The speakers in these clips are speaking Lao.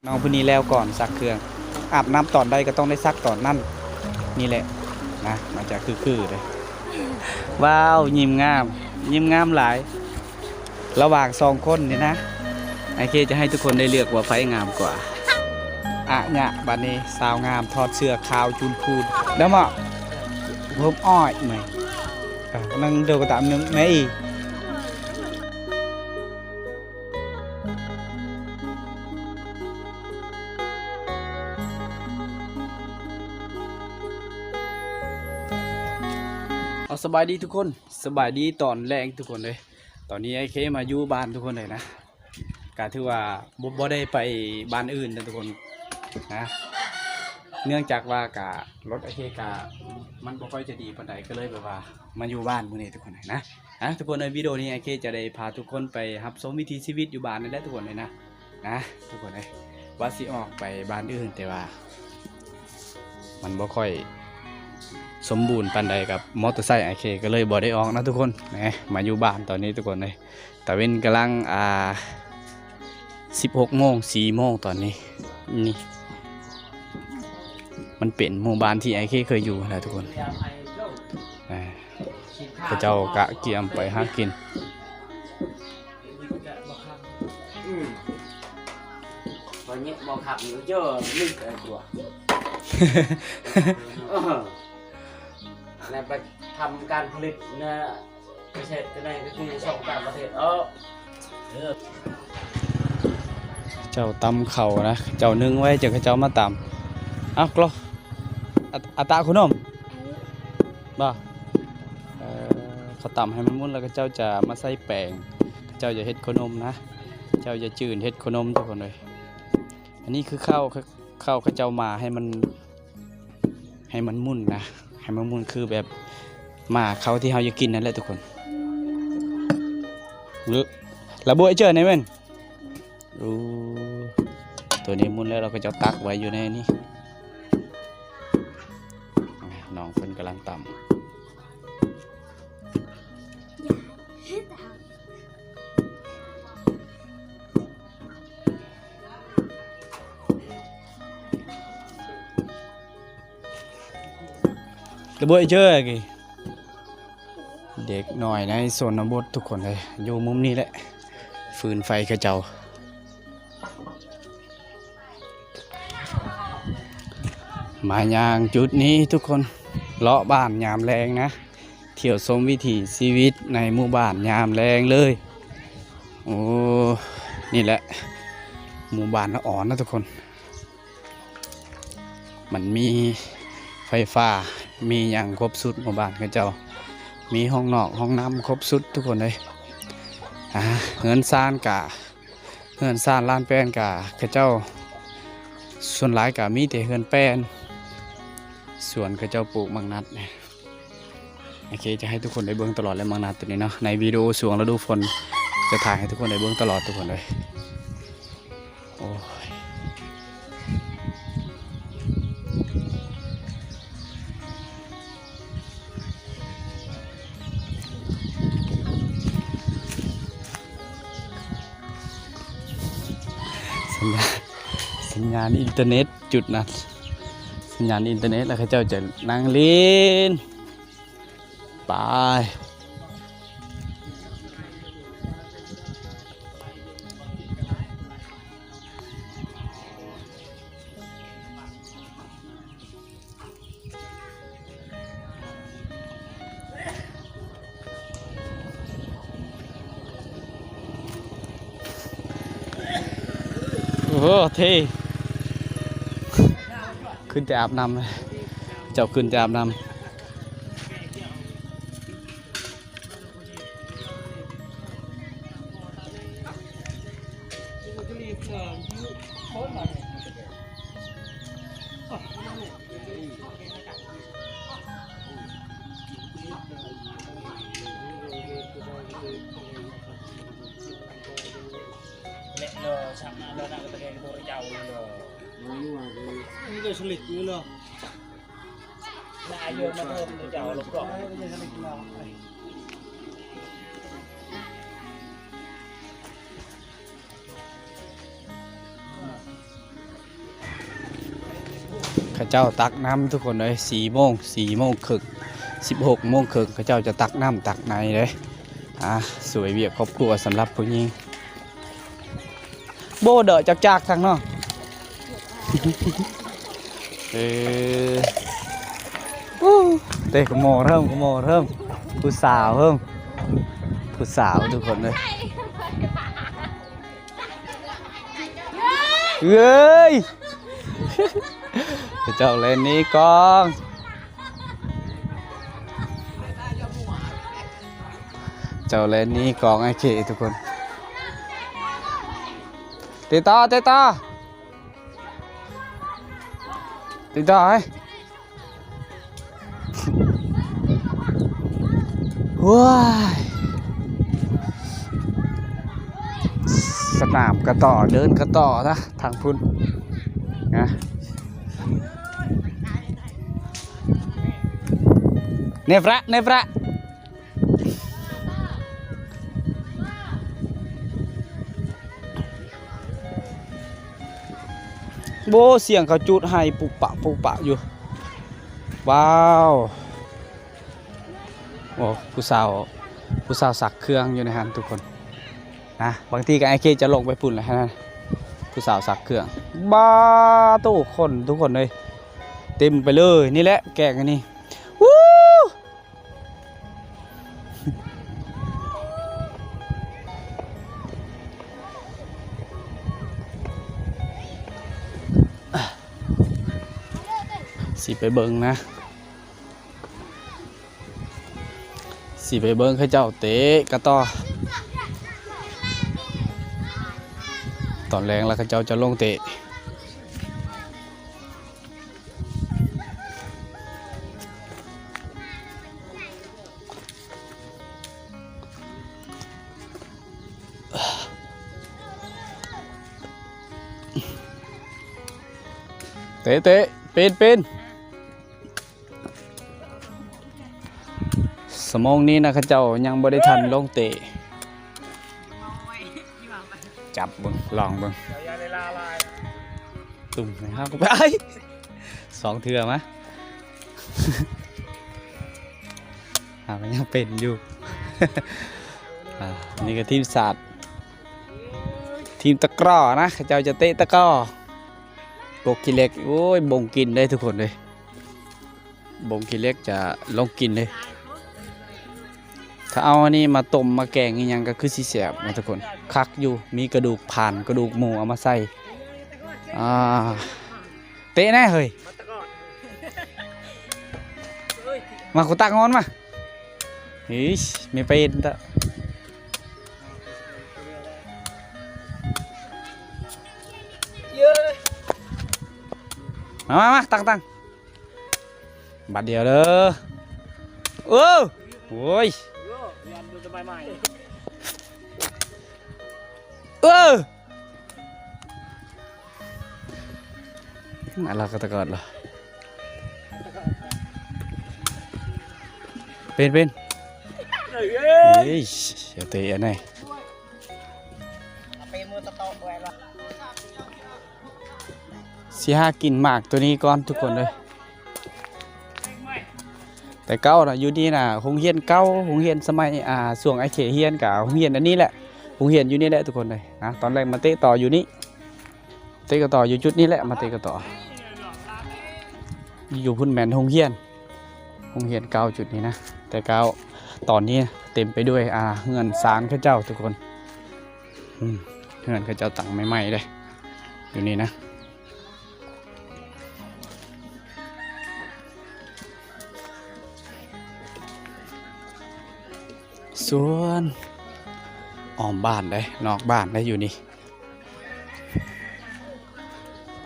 ນ້ອງຜູ້ນີ້ແລ້ວກ່ອນຊັກເຄື່ອງ ອາບນ້ຳຕອນໃດກໍຕ້ອງໄດ້ຊັກຕອນນັ້ນ ນີ້ແຫຼະນະ ມັນຈະຄືໆເດ້. ວ້າວ ຍິ້ມງາມ ຍິ້ມງາມຫຼາຍ. ລະຫວ່າງສອງຄົນນີ້ນະ ອ້າຍເຄຈະໃຫ້ທຸກຄົນໄດ້ເລືອກວ່າໃຜງາມກວ່າ. ອະຍະ ບາດນີ້ສາວງາມຖອດເສື້ອຂາວຈູນພູນ ແລ້ວມາ ຜົມອ້ອຍ ແມ່ ເອີ ນັ່ງໂດກະຕາມແມ່ອີ. ເອົາ ສະບາຍດີທຸກຄົນ ສະບາຍດີຕອນແລງທຸກຄົນເອີຍ. ຕອນນີ້ອ້າຍເຄມາຢູ່ບ້ານທຸກຄົນເອີຍນະ ກະຖືວ່າບໍ່ ບໍ່ໄດ້ໄປບ້ານອື່ນນະທຸກຄົນນະ ເນື່ອງຈາກວ່າກະລົດອ້າຍເຄກະມັນບໍ່ຄ່ອຍຈະດີປານໃດ ກໍເລີຍແບບວ່າມາຢູ່ບ້ານມື້ນີ້ທຸກຄົນເອີຍນະ. ອ່າ ທຸກຄົນເອີຍ ວິດີໂອນີ້ອ້າຍເຄຈະໄດ້ພາທຸກຄົນໄປຮັບຊົມວິຖີຊີວິດຢູ່ບ້ານນີ້ແຫຼະທຸກຄົນເອີຍນະ ນະ ທຸກຄົນເອີຍ. ວ່າຊິອອກໄປບ້ານອື່ນ ແຕ່ວ່າມັນບໍ່ຄ່ອຍສົມບູນປານໃດກັບມໍເຕີໄຊອ້າຍເຄ ກໍເລີຍບໍ່ໄດ້ອອກນະທຸກຄົນ. ແໝ ມາຢູ່ບ້ານຕອນນີ້ທຸກຄົນເອີຍ ຕາເວັນກຳລັງ ອ່າ ສິບຫົກໂມງ ສີ່ໂມງຕອນນີ້. ນີ້ ມັນເປັນໝູ່ບ້ານທີ່ອ້າຍເຄເຄີຍຢູ່ຫັ້ນແຫຼະທຸກຄົນ. ອ່າ ເຂົາເຈົ້າກະກຽມໄປຫາກິນ. ອືມ ພໍເຍາະບໍ່ຄັກຢູ່ເຈີ ລຶກເອີ ກົວ ແລ້ວໄປທຳການຜະລິດນະ ໄປເຮັດກັນໄດ້ກໍຄືສົ່ງຕ່າງປະເທດເນາະ. ເອີ ເຈົ້າຕຳເຂົ້ານະ ເຈົ້າໜຶ້ງໄວ້ ເຈົ້າ ເຂົາເຈົ້າມາຕຳ. ເອົາ ກລໍ ອາ ອາຕະໂຄນົມ ບໍ່? ເອີ ເຂົາຕຳໃຫ້ມັນໝຸ່ນ ແລ້ວເຂົາເຈົ້າຈະມາໃສ່ແປ້ງ ເຂົາເຈົ້າຈະເຮັດໂຄນົມນະ ເຈົ້າຈະຈືນເຮັດໂຄນົມທຸກຄົນເອີຍ. ອັນນີ້ຄືເຂົ້າ ເຂົ້າເຂົາເຈົ້າໝ່າໃຫ້ມັນ ໃຫ້ມັນໝຸ່ນນະ ໃຫ້ມັນໝຸ່ນ ຄືແບບໝ່າເຂົ້າທີ່ເຮົາຢາກກິນນັ້ນແຫຼະທຸກຄົນ. ລະບົວເຈີໃນແມ່ນ ໂອ້ ໂຕນີ້ໝຸ່ນແລ້ວ ເຂົາເຈົ້າຕັກໄວ້ຢູ່ໃນນີ້. ນ້ອງເພິ່ນກຳລັງຕຳ. ລະບົວເຈີ ເດັກນ້ອຍໃນຊົນນະບົດທຸກຄົນເອີຍ ຢູ່ມຸມນີ້ແຫຼະ ຟືນໄຟເຂົາເຈົ້າ. ມາຍ່າງຈຸດນີ້ທຸກຄົນ ເລາະບ້ານຍາມແລງນະ ທ່ຽວຊົມວິຖີຊີວິດໃນໝູ່ບ້ານຍາມແລງເລີຍ. ໂອ້ ນີ້ແຫຼະໝູ່ບ້ານລະອອນນະທຸກຄົນ ມັນມີໄຟຟ້າ ມີຫຍັງຄົບຊຸດ ໝູ່ບ້ານເຂົາເຈົ້າ ມີຫ້ອງນອກຫ້ອງນ້ຳຄົບຊຸດທຸກຄົນເອີຍ. ອ່າ ເຮືອນຊານກະ ເຮືອນຊານລານແປນກະເຂົາເຈົ້າ ສ່ວນຫຼາຍກະມີແຕ່ເຮືອນແປນ ສວນເຂົາເຈົ້າປູກໝາກນັດ. ໂອເຄ ຈະໃຫ້ທຸກຄົນໄດ້ເບິ່ງຕະຫຼອດແຫຼະ ໝາກນັດໂຕນີ້ເນາະ ໃນວິດີໂອຊ່ວງລະດູຝົນ ຈະຖ່າຍໃຫ້ທຸກຄົນໄດ້ເບິ່ງຕະຫຼອດທຸກຄົນເອີຍ. ໂອ້ຍ ສັນຍານ ສັນຍານອິນເຕີເນັດຈຸດນັ້ນ ສັນຍານອິນເຕີເນັດ ແລ້ວເຂົາເຈົ້າຈະນັ່ງຫຼິ້ນ ໄປ. ໂອ້ ເທ່ ຂຶ້ນແຕ່ອາບນ້ຳ ເຈົ້າຂຶ້ນແຕ່ອາບນ້ຳ. ລະອາຍຸມາເພີ່ມເຈົ້າລົງກ່ອນ. ເຂົາເຈົ້າຕັກນ້ຳທຸກຄົນເອີຍ ສີ່ໂມງ ສີ່ໂມງເຄິ່ງ ສິບຫົກໂມງເຄິ່ງ ເຂົາເຈົ້າຈະຕັກນ້ຳຕັກໃນເດ້ ອ່າ ຊ່ວຍວຽກຄອບຄົວສຳລັບຜູ້ຍິງ. ໂບເດີຈັກໆທັງເນາະ ເອີ ອູ້ ເຕະກະໝໍເລີ່ມ ກະໝໍເລີ່ມ ຜູ້ສາວເລີ່ມ ຜູ້ສາວທຸກຄົນເອີຍ. ເອີຍ ເຈົ້າແລ່ນໜີກ້ອງ ເຈົ້າແລ່ນໜີກ້ອງ ໂອເຄທຸກຄົນ ເຕະຕໍ່ ເຕະຕໍ່ ຕິດຕໍ່ເຮີ້ຍ ໂອ້ຍ ສະໜາມກະຕໍ່ ເດີນກະຕໍ່ຊະທາງພຸ້ນນະ ເນຟຣະ ເນຟຣະ. ໂອ້ ສຽງເຂົາຈູດໄຮ່ປຸກປະປຸກປະຢູ່ ວ້າວ ໂອ້ ຜູ້ສາວ ຜູ້ສາວຊັກເຄື່ອງຢູ່ໃນຫັ້ນທຸກຄົນນະ ບາງທີກໍອ້າຍເຄຈະລົງໄປພຸ້ນແຫຼະຫັ້ນ ຜູ້ສາວຊັກເຄື່ອງ ບາໂຕ ຄົນທຸກຄົນເອີຍ ເຕັມໄປເລີຍ ນີ້ແຫຼະແກ້ງອັນນີ້ ວູ້. ຊິໄປເບິ່ງນະ ຊິໄປເບິ່ງເຂົາເຈົ້າເຕະກະຕໍ່ ຕອນແລງລະເຂົາເຈົ້າຈະລົງເຕະ. ເຕະ ເຕະ ເປັນ ເປັນ ສະໝ່ອງນີ້ນະ ເຂົາເຈົ້າຍັງບໍ່ໄດ້ທັນລົງເຕະ ຈັບເບິ່ງ ລອງເບິ່ງ ຕຸ້ມໃຫ້ເຮົາໄປ ສອງເທື່ອມາ ເຮົາກໍຍັງເປັນຢູ່ ອ່າ ນີ້ກໍທີມຊາດ ທີມຕະກຣໍ້ນະ ເຂົາເຈົ້າຈະເຕະຕະກຣໍ້ ກົກຂີ້ເຫຼັກ ໂອ້ຍ ບົງກິນເດ້ທຸກຄົນເອີຍ. ບົງຂີ້ເຫຼັກຈະລົງກິນເດ້ ຖ້າເອົາອັນນີ້ມາຕົ້ມມາແກງອີ່ຫຍັງກໍຄືຊິແຊບນະທຸກຄົນ ຄັກຢູ່ ມີກະດູກພານ ກະດູກໝູເອົາມາໃສ່ ອ່າ ເຕະແນ່ເຮີ້ຍ ມາ ກູຕັກງອນມາ ເຮີ້ຍ ມີໄປເຫັນຕະ ມາ ມາ ມາ ຕັກ ຕັກ. ບາດດຽວເດີ ໂອ້ ໂອ້ຍ ໂອ້ ມາລະກະຕະກອນລະ ເປັນ ເປັນ ເອີຍ ເອີຍ ຢ່າເຕະອັນນັ້ນ ຊິຫາກິນໝາກໂຕນີ້ກ່ອນທຸກຄົນເອີຍ ແຕ່ເກົ່ານະ ຢູ່ນີ້ນະ ໂຮງຮຽນເກົ່າ ໂຮງຮຽນສະໄໝ ອ່າ ຊ່ວງອ້າຍເຄຮຽນກະໂຮງຮຽນອັນນີ້ແຫຼະ ໂຮງຮຽນຢູ່ນີ້ແຫຼະທຸກຄົນເອີຍນະ ຕອນແລກມາເຕະຕໍ່ຢູ່ນີ້ ເຕະກະຕໍ່ຢູ່ຈຸດນີ້ແຫຼະ ມາເຕະກະຕໍ່ ຢູ່ພຸ້ນແມ່ນໂຮງຮຽນ ໂຮງຮຽນເກົ່າຈຸດນີ້ນະ ແຕ່ເກົ່າ ຕອນນີ້ເຕັມໄປດ້ວຍ ອ່າ ເຮືອນຊານເຂົາເຈົ້າທຸກຄົນ ອືມ ເຮືອນເຂົາເຈົ້າຕັ້ງໃໝ່ໆເດ້ ຢູ່ນີ້ນະ ສວນອ້ອມບ້ານເດ້ ນອກບ້ານເດ້ຢູ່ນີ້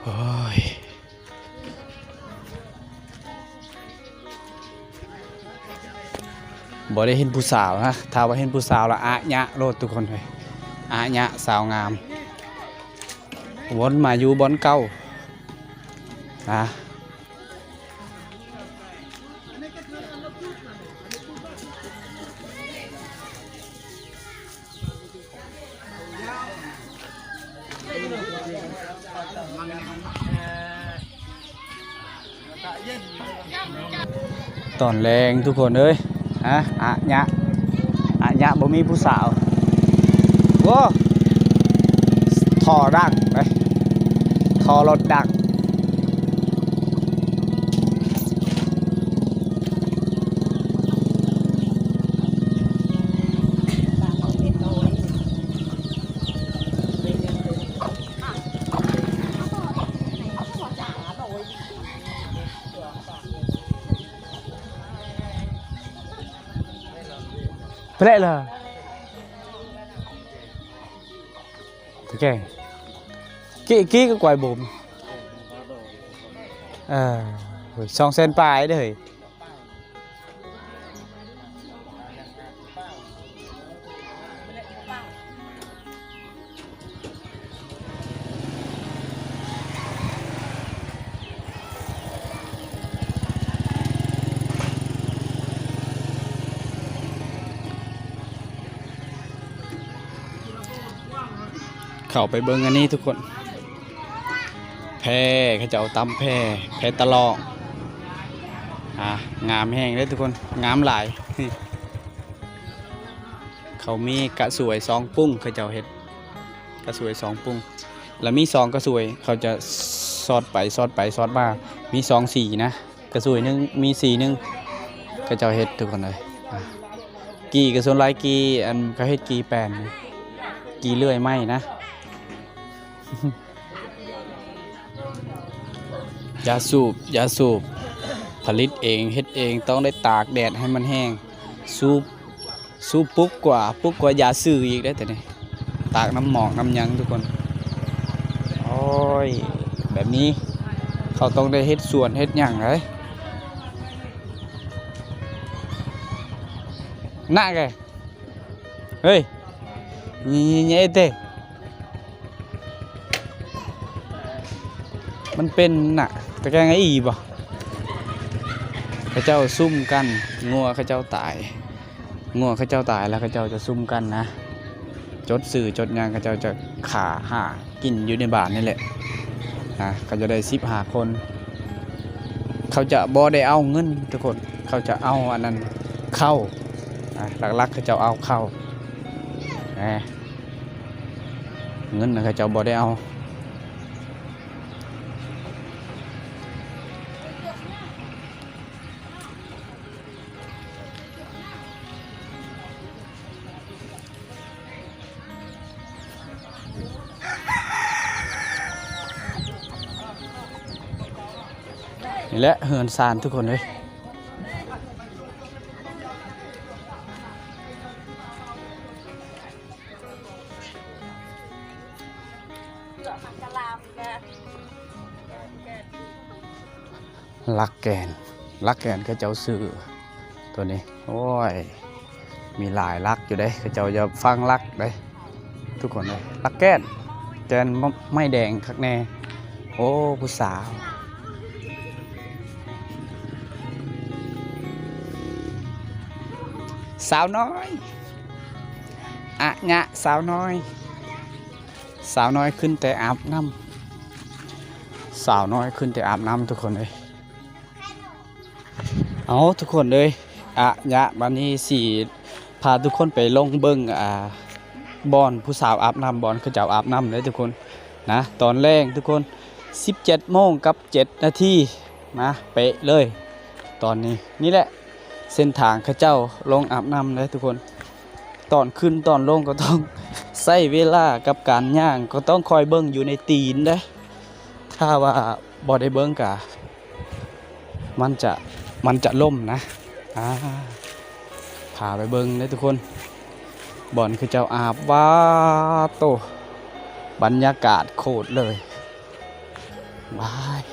ໂອ້ຍ ບໍ່ໄດ້ເຫັນຜູ້ສາວນະ ຖ້າວ່າເຫັນຜູ້ສາວລະອະຍະໂລດທຸກຄົນເອີຍ ອະຍະສາວງາມ ວົນມາຢູ່ບ່ອນເກົ່ານະ. ຕອນແລງທຸກຄົນເອີຍ ຮະ ອະຍະ ອະຍະ ບໍ່ມີຜູ້ສາວ. ໂອ້ ທໍ່ດັງເດ້ ທໍ່ລົດດັງ. ໄປແລ້ວເລີຍ ໂອເຄ ກີ້ ກີ້ກໍກວາຍບົມ ເອີ ສອງແສນປາຍເດ້. ເຂົ້າໄປເບິ່ງອັນນີ້ທຸກຄົນ ແພ ເຂົາເຈົ້າຕຳແພ ແພຕະຫຼອງ ອ່າ ງາມແຮງເດ້ທຸກຄົນ ງາມຫຼາຍ. ເຂົາມີກະສວຍສອງປຸ້ງ ເຂົາເຈົ້າເຮັດກະສວຍສອງປຸ້ງ ລະມີສອງກະສວຍ ເຂົາຈະສອດໄປສອດໄປສອດມາ ມີສອງສີນະ ກະສວຍໜຶ່ງມີສີໜຶ່ງ ເຂົາເຈົ້າເຮັດທຸກຄົນເອີຍ. ອ່າ ກີ່ກໍສ່ວນຫຼາຍກີ່ ອັນເຂົາເຮັດກີ່ແປ້ນ ກີ່ເລື່ອຍໄມ້ນະ. ຢາສູບ ຢາສູບ ຜະລິດເອງ ເຮັດເອງ ຕ້ອງໄດ້ຕາກແດດໃຫ້ມັນແຫ້ງ ສູບ ສູບປຸກກວ່າ ປຸກກວ່າຢາຊື່ອີກເດ້ ແຕ່ນີ້ຕາກນ້ຳໝອກນ້ຳຫຍັງທຸກຄົນ. ໂອ້ຍ ແບບນີ້ເຂົາຕ້ອງໄດ້ເຮັດສວນເຮັດຫຍັງເດ້ ນະແກ. ເຮີ້ຍ ນີ້ ນີ້ເຕ ມັນເປັນນະ ຕະແກງອີ່ບໍ່? ເຂົາເຈົ້າຊຸມກັນ ງົວເຂົາເຈົ້າຕາຍ ງົວເຂົາເຈົ້າຕາຍແລ້ວ ເຂົາເຈົ້າຈະຊຸມກັນນະ ຈົດຊື່ຈົດຫຍັງ ເຂົາເຈົ້າຈະຂ້າຫາ ກິນຢູ່ໃນບ້ານນີ້ແຫຼະ ອ່າ ເຂົາຈະໄດ້ສິບຫ້າຄົນ ເຂົາຈະບໍ່ໄດ້ເອົາເງິນທຸກຄົນ ເຂົາຈະເອົາອັນນັ້ນ ເຂົ້າ ອ່າ ຫຼັກໆ ເຂົາເຈົ້າເອົາເຂົ້າ ແໜ ເງິນນະ ເຂົາເຈົ້າບໍ່ໄດ້ເອົາ. ນີ້ແຫຼະເຮືອນຊານທຸກຄົນເອີຍ ຫຼັກແກນ ຫຼັກແກນເຂົາເຈົ້າຊື້ໂຕນີ້ ໂອ້ຍ ມີຫຼາຍຫຼັກຢູ່ເດ້ ເຂົາເຈົ້າຢ່າຟັງຫຼັກເດ້ທຸກຄົນເອີຍ ຫຼັກແກນ ແກນໄມ້ແດງຄັກແນ່. ໂອ້ ຜູ້ສາວ ສາວນ້ອຍ ອະຍະ ສາວນ້ອຍ. ສາວນ້ອຍຂຶ້ນແຕ່ອາບນ້ຳ ສາວນ້ອຍຂຶ້ນແຕ່ອາບນ້ຳທຸກຄົນເອີຍ. ເອົາ ທຸກຄົນເອີຍ ອະຍະ ບາດນີ້ຊິພາທຸກຄົນໄປລົງເບິ່ງ ອ່າ ບ່ອນຜູ້ສາວອາບນ້ຳ ບ່ອນເຂົາເຈົ້າອາບນ້ຳເດີທຸກຄົນນະ ຕອນແລງທຸກຄົນ ສິບເຈັດໂມງກັບເຈັດນາທີນະ ເປະເລີຍຕອນນີ້ ນີ້ແຫຼະ ເສັ້ນທາງເຂົາເຈົ້າລົງອາບນ້ຳເດ້ທຸກຄົນ ຕອນຂຶ້ນຕອນລົງກໍຕ້ອງໃຊ້ເວລາກັບການຍ່າງ ກໍຕ້ອງຄອຍເບິ່ງຢູ່ໃນຕີນເດ້ ຖ້າວ່າບໍ່ໄດ້ເບິ່ງກະ ມັນຈະ ມັນຈະລົ້ມນະ ອ່າ ພາໄປເບິ່ງເດ້ທຸກຄົນ ບ່ອນເຂົາເຈົ້າອາບ ວ້າໂຕ ບັນຍາກາດໂຄດເລີຍ. ວ້າຍ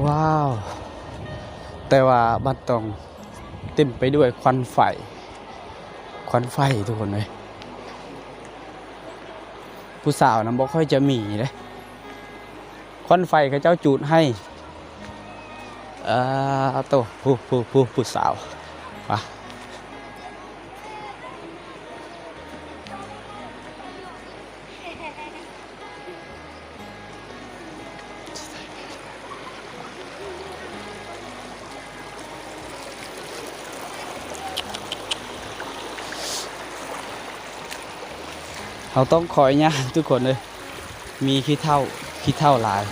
ວ້າວ ແຕ່ວ່າມັນຕ້ອງເຕັມໄປດ້ວຍຄວັນໄຟ ຄວັນໄຟທຸກຄົນເອີຍ ຜູ້ສາວນະບໍ່ຄ່ອຍຈະມີເດ້. ຄວັນໄຟເຂົາເຈົ້າຈູດໃຫ້ ເອີ ໂຕ ຜູ້ ຜູ້ ຜູ້ ຜູ້ສາວ ປະ ເຮົາຕ້ອງຄອຍຍ່າງທຸກຄົນເອີຍ ມີຂີ້ເຖ້າ ຂີ້ເຖ້າຫຼາຍ.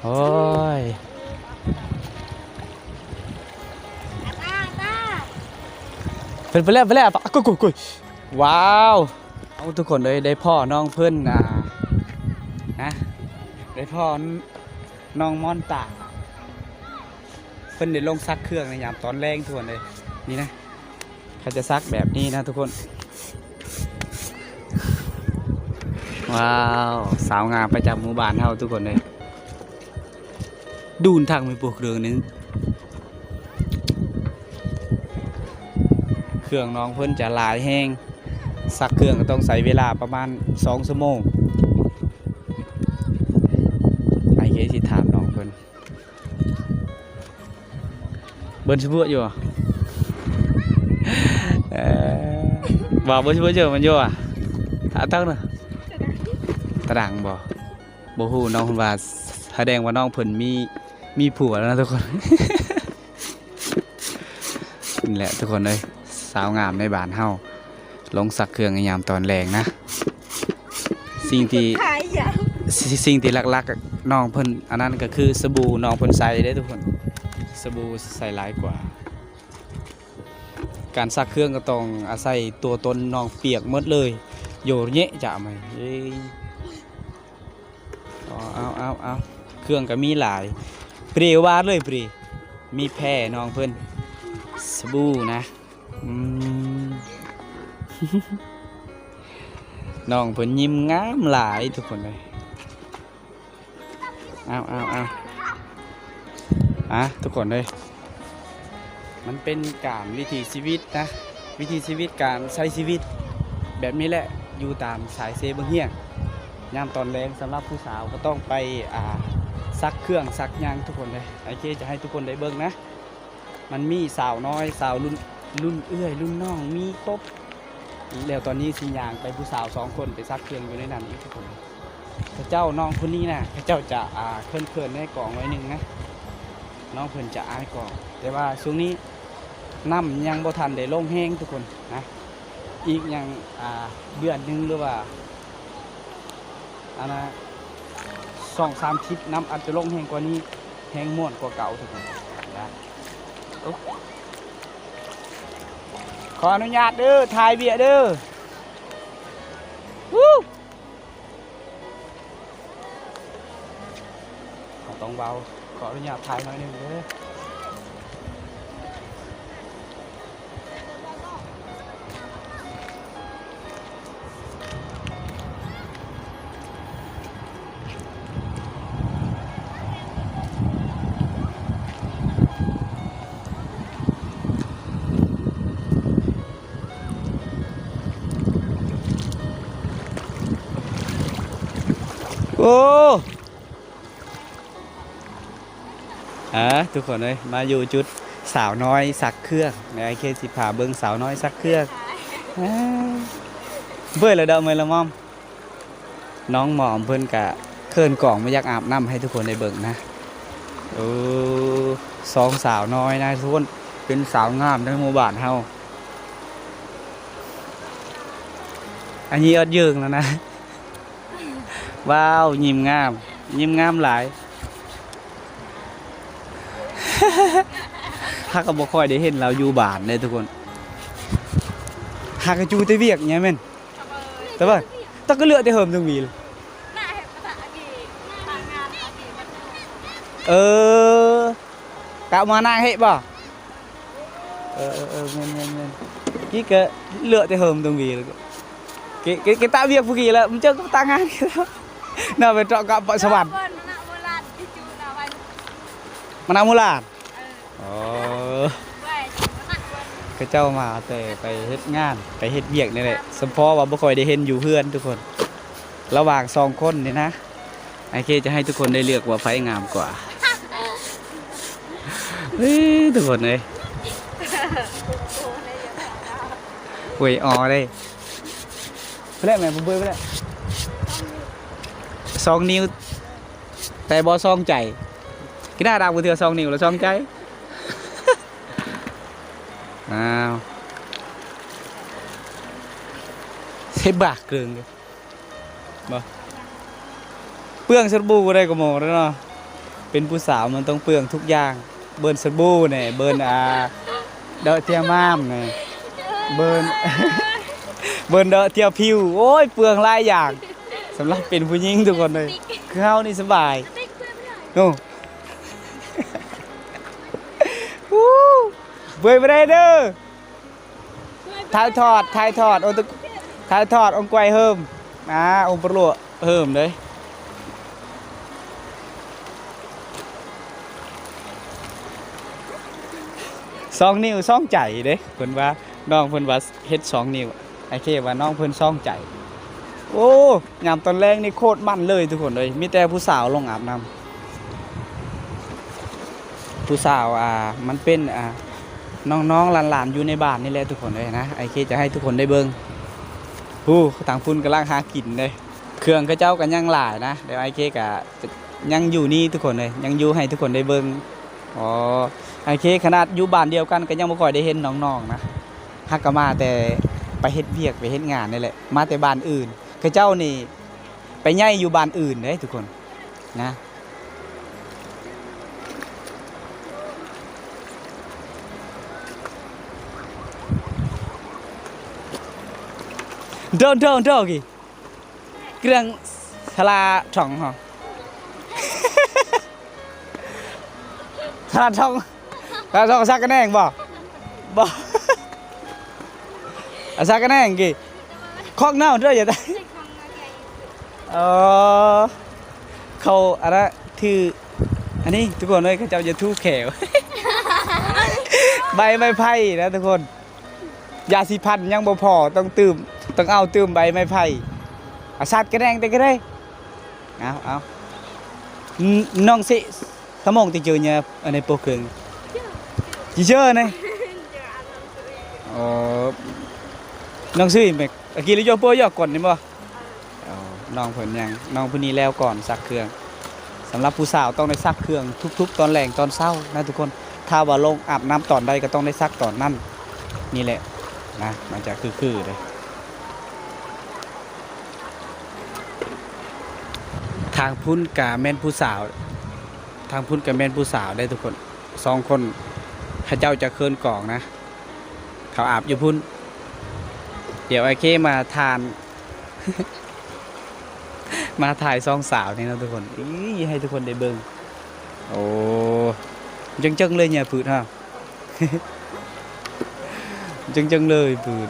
ໂອ້ຍ ເພິ່ນໄປແລ້ວ ໄປແລ້ວ ກຸ້ຍ ກຸ້ຍ ກຸ້ຍ ວ້າວ. ເອົາ ທຸກຄົນເອີຍ ໄດ້ພໍ້ນ້ອງເພິ່ນ ອ່າ ນະ ໄດ້ພໍ້ນ້ອງມ່ອນຕາ ເພິ່ນໄດ້ລົງຊັກເຄື່ອງໃນຍາມຕອນແລງ ທຸກຄົນເອີຍ. ນີ້ນະ ເຂົາຈະຊັກແບບນີ້ນະທຸກຄົນ. ວ້າວ ສາວງາມປະຈຳໝູ່ບ້ານເຮົາທຸກຄົນເອີຍ. ດູນທັງມີໂປເຄື່ອງໜຶ່ງ ເຄື່ອງນ້ອງເພິ່ນຈະຫຼາຍແຮງ ຊັກເຄື່ອງກໍຕ້ອງໃຊ້ເວລາປະມານສອງຊົ່ວໂມງ. ອ້າຍເຄຊິຖາມນ້ອງເພິ່ນ ເບິ່ນສະບົວຢູ່ ເອີ ວ່າເບິ່ນສະບົວເຈີມັນຢູ່ ອາ ອາ ຕັງນະ ຕະດັງບໍ່? ບໍ່ຮູ້ ນ້ອງເພິ່ນວ່າ ສະແດງວ່ານ້ອງເພິ່ນມີ ມີຜົວແລ້ວນະທຸກຄົນ. ນີ້ແຫຼະທຸກຄົນເອີຍ ສາວງາມໃນບ້ານເຮົາ ລົງຊັກເຄື່ອງໃນຍາມຕອນແລງນະ. ສິ່ງທີ່ ຂາຍຫຍັງ? ສິ່ງທີ່ຫຼັກໆ ນ້ອງເພິ່ນ ອັນນັ້ນກໍຄືສະບູ້ນ້ອງເພິ່ນໃຊ້ເດ້ທຸກຄົນ ສະບູ້ໃຊ້ຫຼາຍກວ່າ. ການຊັກເຄື່ອງກໍຕ້ອງອາໄສຕົວຕົນນ້ອງປຽກໝົດເລີຍ ໂຍເຍະຈະມາ ເອີຍ. ເອົາ ເອົາ ເອົາ ເຄື່ອງກໍມີຫຼາຍ ປຣີຫວານເລີຍ ປຣີ ມີແພ້ນ້ອງເພິ່ນ ສະບູ້ນະ ອືມ ນ້ອງເພິ່ນຍິ້ມງາມຫຼາຍທຸກຄົນເອີຍ. ເອົາ ເອົາ ເອົາ ອ່າ ທຸກຄົນເອີຍ ມັນເປັນການວິຖີຊີວິດນະ ວິຖີຊີວິດ ການໃຊ້ຊີວິດແບບນີ້ແຫຼະ ຢູ່ຕາມສາຍເຊບັ້ງຮຽງ. ຍາມຕອນແລງສຳລັບຜູ້ສາວກໍຕ້ອງໄປ ອ່າ ຊັກເຄື່ອງຊັກຫຍັງທຸກຄົນເອີຍ. ໂອເຄ ຈະໃຫ້ທຸກຄົນໄດ້ເບິ່ງນະ ມັນມີສາວນ້ອຍ ສາວລຸ້ນ ລຸ້ນເອື້ອຍ ລຸ້ນນ້ອງ ມີຄົບ. ແລ້ວຕອນນີ້ຊິຍ່າງໄປ ຜູ້ສາວສອງຄົນໄປຊັກເຄື່ອງຢູ່ໃນນັ້ນອີກທຸກຄົນ. ເຂົາເຈົ້າ ນ້ອງຄົນນີ້ນະ ເຂົາເຈົ້າຈະ ອ່າ ເຂີນໆ ໃນກ້ອງໜ້ອຍໜຶ່ງນະ ນ້ອງເພິ່ນຈະອາຍກ້ອງ ແຕ່ວ່າຊ່ວງນີ້ນ້ຳຍັງບໍ່ທັນໄດ້ລົງແຮງທຸກຄົນນະ ອີກຫຍັງ ອ່າ ເດືອນໜຶ່ງ ຫຼືວ່າ ອັນນະ ສອງສາມທິດ ນ້ຳອາດຈະລົງແຮງກວ່ານີ້ ແຮງມ່ວນກວ່າເກົ່າທຸກຄົນນະ. ໂອ້ ຂໍອະນຸຍາດເດີ ຖ່າຍວຽກເດີ ວູ. ເຮົາຕ້ອງເວົ້າ ຂໍອະນຸຍາດຖ່າຍໜ້ອຍໜຶ່ງເດີ. ໂອ້ ອ່າ ທຸກຄົນເອີຍ ມາຢູ່ຈຸດສາວນ້ອຍຊັກເຄື່ອງ ແລ້ວອ້າຍເຄຊິພາເບິ່ງສາວນ້ອຍຊັກເຄື່ອງ. ອ່າ ເມື່ອຍລະດອກ ເມື່ອຍລະໝອມ. ນ້ອງໝອມເພິ່ນກະເຂີນກ້ອງ ບໍ່ຢາກອາບນ້ຳໃຫ້ທຸກຄົນໄດ້ເບິ່ງນະ. ໂອ້ ສອງສາວນ້ອຍນະທຸກຄົນ ເປັນສາວງາມໃນໝູ່ບ້ານເຮົາ. ອັນນີ້ອອດເຢິງແລ້ວນະ. ວ້າວ ຍິ້ມງາມ ຍິ້ມງາມຫຼາຍ. ເຮົາກໍບໍ່ຄ່ອຍໄດ້ເຫັນລາວຢູ່ບ້ານເດ້ທຸກຄົນ ເຮົາກໍຢູ່ແຕ່ວຽກນີ້ແມ່ນ. ແຕ່ວ່າ ແຕ່ກໍເລືອກແຕ່ເຫິມເທິງຫວີລະ. ເອີ ກະມານາງເຫະບໍ່? ເອີ ເອີ ເອີ ແມ່ນໆໆ ກີ້ກະເລືອກແຕ່ເຫິມເທິງຫວີລະ. ເກ ເກ ເກຕະວຽກຜູ້ກີ້ລະ ມັນເຈີກັບຕາງານ ນະ ໄປເຈາະກະປະສະຫວັນ ມານາງໂມລານ. ອໍ ເຂົາເຈົ້າມາແຕ່ໄປເຮັດງານ ໄປເຮັດວຽກນີ້ແຫຼະ ສຳເພາະວ່າບໍ່ຄ່ອຍໄດ້ເຫັນຢູ່ເຮືອນທຸກຄົນ ລະຫວ່າງສອງຄົນນີ້ນະ ອ້າຍເຄຈະໃຫ້ທຸກຄົນໄດ້ເລືອກວ່າໃຜງາມກວ່າ. ເອີ ທຸກຄົນເອີຍ ໂອ້ຍ ອໍເດ້ ໄປແລ້ວແມ່ ເບິ່ງໄປແລ້ວ ສອງນິ້ວ ແຕ່ບໍ່ສອງໃຈ ກິນໜ້າດາກເທື່ອ ສອງນິ້ວລະສອງໃຈ. ອ້າວ ເຮັດບາກເກີງເດ້ ບໍ່ ເປືອງສະບູບໍ່ໄດ້ກໍໝໍເດ້ເນາະ. ເປັນຜູ້ສາວມັນຕ້ອງເປືອງທຸກຢ່າງ ເບິ່ນສະບູແດ່ ເບິ່ນ ອ່າ ເດາະເຈຍມາມແດ່ ເບິ່ນ ເບິ່ນເດາະເຈຍຜິວ ໂອ້ຍ ເປືອງຫຼາຍຢ່າງ. ສຳລັບເປັນຜູ້ຍິງທຸກຄົນເລີຍ ຄືເຮົານີ້ສະບາຍ ໂອ້ ເປືອງບໍ່ໄດ້ເດີ. ຖ່າຍທອດ ຖ່າຍທອດ ໂອ ຖ່າຍທອດອົງກວຍເຮີມ ອາ ອົງປະຫຼວງເຮີມເດ້ ສອງນິ້ວສອງໃຈເດ້ ເພິ່ນວ່າ ນ້ອງເພິ່ນວ່າເຮັດສອງນິ້ວ ອ້າຍເຄວ່ານ້ອງເພິ່ນສອງໃຈ. ໂອ້ ຍາມຕອນແລງນີ້ໂຄດມັນເລີຍທຸກຄົນເອີຍ ມີແຕ່ຜູ້ສາວລົງອາບນ້ຳ ຜູ້ສາວ ອ່າ ມັນເປັນ ອ່າ ນ້ອງໆຫຼານໆຢູ່ໃນບ້ານນີ້ແຫຼະທຸກຄົນເອີຍນະ ອ້າຍເຄຈະໃຫ້ທຸກຄົນໄດ້ເບິ່ງ. ຜູ້ທາງພຸ້ນກຳລັງຫາກິນເດ້ ເຄື່ອງເຂົາເຈົ້າກໍຍັງຫຼາຍນະ ແຕ່ອ້າຍເຄກໍຍັງຢູ່ນີ້ທຸກຄົນເອີຍ ຍັງຢູ່ໃຫ້ທຸກຄົນໄດ້ເບິ່ງ. ອໍ ອ້າຍເຄຂະໜາດຢູ່ບ້ານດຽວກັນກໍຍັງບໍ່ຄ່ອຍໄດ້ເຫັນນ້ອງໆນະ ຫາກກໍມາແຕ່ໄປເຮັດວຽກໄປເຮັດງານນີ້ແຫຼະ ມາແຕ່ບ້ານອື່ນ ເຂົາເຈົ້ານີ້ ໄປໃຫຍ່ຢູ່ບ້ານອື່ນເດ້ທຸກຄົນນະ. ເດີນ ເດີນ ເດີນ ກຽ ເຄື່ອງສາລາທ່ອງເຮົາ ສາລາທ່ອງ ສາລາທ່ອງ ສາກະແໜງບໍ່? ບໍ່ ອາ ສາກະແໜງກຽ ຂອງເນົ່າເດີ ຢ່າໄດ້ ເອີ ເຂົາອັນນະ ຖື ອັນນີ້ທຸກຄົນເອີຍ ເຂົາເຈົ້າຈະຖູແຂວ ໃບໄມ້ໄຜ່ນະທຸກຄົນ ຢາສີຟັນຍັງບໍ່ພໍ ຕ້ອງຕື່ມ ຕ້ອງເອົາຕື່ມໃບໄມ້ໄຜ່ ອາ ສາກະແໜງແຕ່ກະໄດ້ ເອົາ ເອົາ ນ- ນ້ອງຊິ ສະໝອງຕິເຈີຍ ອັນໃນໂປເກີງ ຕິເຈີນະ ອໍ ນ້ອງຊິແມັກ ອາກິລິໂຍໂປຢອກກ່ອນນີ້ບໍ່? ອໍ ນ້ອງເພິ່ນຍັງ ນ້ອງຜູ້ນີ້ແລ້ວກ່ອນຊັກເຄື່ອງ. ສຳລັບຜູ້ສາວຕ້ອງໄດ້ຊັກເຄື່ອງທຸກໆຕອນແລງຕອນເຊົ້ານະທຸກຄົນ ຖ້າວ່າລົງອາບນ້ຳຕອນໃດກໍຕ້ອງໄດ້ຊັກຕອນນັ້ນ ນີ້ແຫຼະນະ ມັນຈະຄືໆເດ້. ທາງພຸ້ນກະແມ່ນຜູ້ສາວ ທາງພຸ້ນກະແມ່ນຜູ້ສາວເດ້ທຸກຄົນ ສອງຄົນ ເຂົາເຈົ້າຈະເຄີນກອງນະ ເຂົາອາບຢູ່ພຸ້ນ. ດຽວອ້າຍເຄມາຖ່ານ ມາຖ່າຍສອງສາວນີ້ເນາະທຸກຄົນ ອີ ໃຫ້ທຸກຄົນໄດ້ເບິ່ງ. ໂອ້ ເຈິງໆເລີຍເຫຍື່ອຍປືດຮະ ເຈິງໆເລີຍປືດ